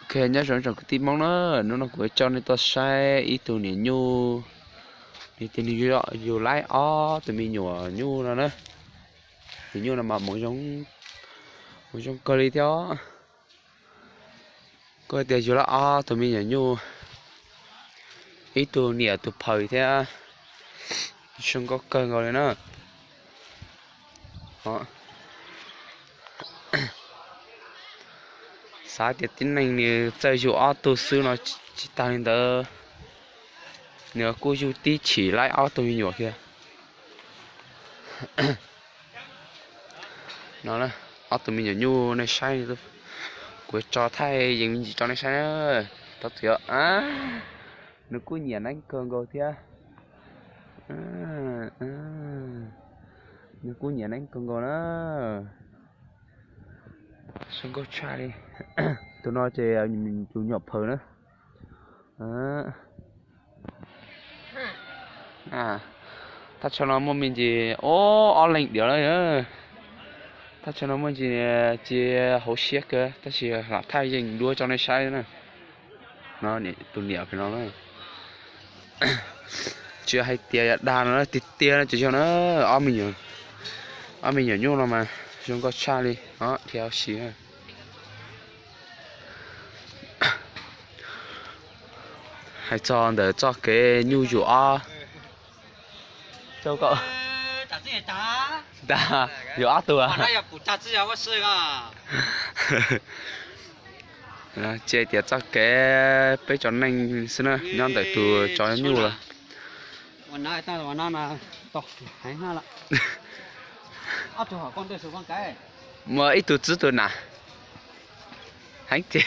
Ok, nyob zoo tsoom kwv tij Hmoob na, hnub no kuv coj nej tuaj saib ib tug niam nyuj, nws tias nws yug laib ob tug me nyuam nyuj no na. Niam nyuj no mas mus zoo kawg li thiab. Kuj tias yug laib ob tug me nyuam nyuj, ib tug niam tus phaws thiab, zoo nkauj kawg nkaus li na. Xav tias tib neeg nws txawj yug ob tug xwb no, tsis tas li ntawd, nws kuj yug tib chim laib ob tug me nyuam kiag. No, ob tug me nyuam nyuj nej saib, kuv tso thaij yees me ntsis rau nej saib na. Rov txim, nws kuj nyiam neeb kawg nkaus thiab. Nws kuj nyiam neeb kawg nkaus na. Zoo nkauj tshaj li. Tus no ces tus nyuam phaws na. Thaj chaw no muaj me ntsis, o, ob leeg diam lawm. Thaj chaw no muaj ntsis tsis hauv siab kawg tab sis lam thaij yees dua tso nej saib na. No tus niam pem no na. Tsis hais tias dag no tiag tiag no tsis yog na. Ob me nyuam nyuj no mas zoo nkauj tshaj li, dhia ua si. Hais txog ntawm txoj kev nyuj yug ob, yug ob tug. Ces tias txoj kev peb tsev neeg xwb na, nyob ntawm tus tsov nyuj lawm. Muaj ib tug txwv tus na. Heev tiag.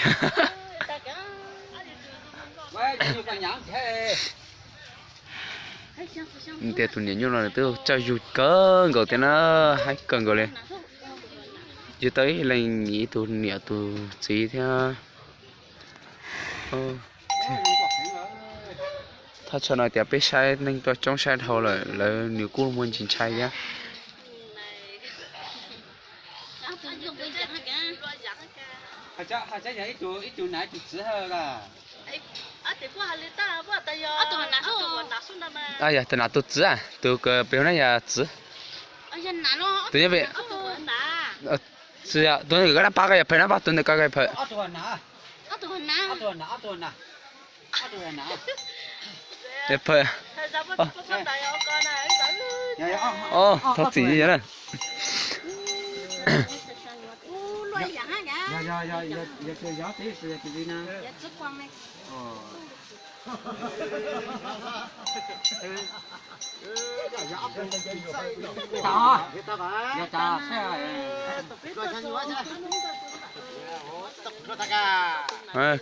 Tias tus niam nyuj no nws twb txawj yug kawg nkaus thiab na, heev kawg nkaus li. Yug tau ib leeg ib tug niam tus txiv thiab. Thaj chaw no tias peb saib neeg tuaj coob saib dhau lawm, lawv nws kuj muaj ntsis ntshai thiab. Yog tus nas tus txwv, tus pem hauv na yog txwv. Tus nyob pem, tus koj dab pab koj yog phaws na, pab tus ntawm koj yog phaws. Thov txim na.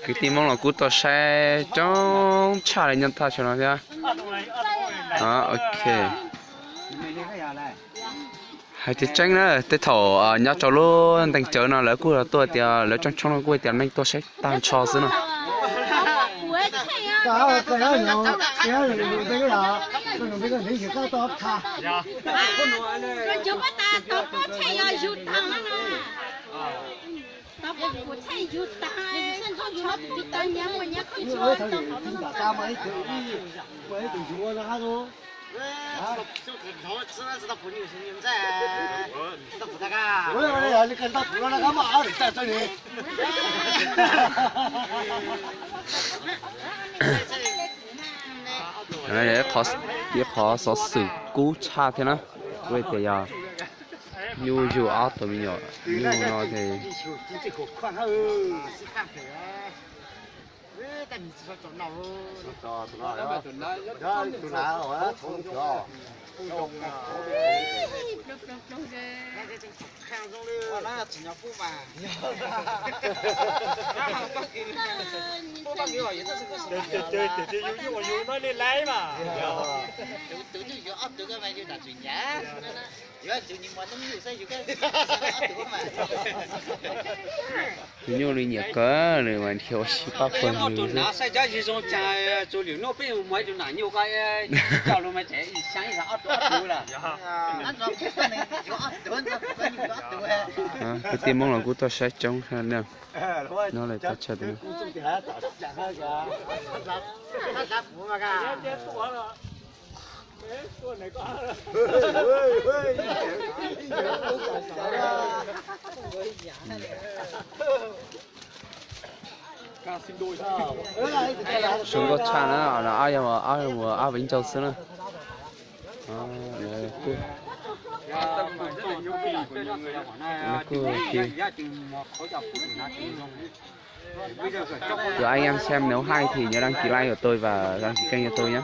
Kwv tij Hmoob los kuj tuaj saib coob tshaj li nyob thaj chaw no thiab. Ok. Hais tias tseeb na, tej thaum nyob rau lub ntees cawv no lawv kuj tuaj tias lawv tsob tshoob no kuj tias neeg tuaj saib tag nrho xwb no. Ib qhov xov xwm kub tshaj thiab na, kuj tias yog nyuj yug ob tug me nyuam nyuj no ces Tus twg yuav ob tug ko mas yus tas txim ncav. Tus nyuj li nyiam kawg li mas nrhiav ua si pab pawg li xwb. Saib cov zoo zoo cas, tus lwm hnub peb mus muag ib tug nam nyuj ko, coj los mas tsev ib xyoo ib xyoo ob tug ob tug lawm. Kwv tij Hmoob los kuj tuaj saib coob na. No lawm teb chaws. Zoo nkauj tshaj na, ob yog ob, ob viv ncaus xwb na. Kuj, kuj, tus anh em xem nếu hay thì nhớ đăng ký like của tôi và đăng ký kênh cho tôi nhé.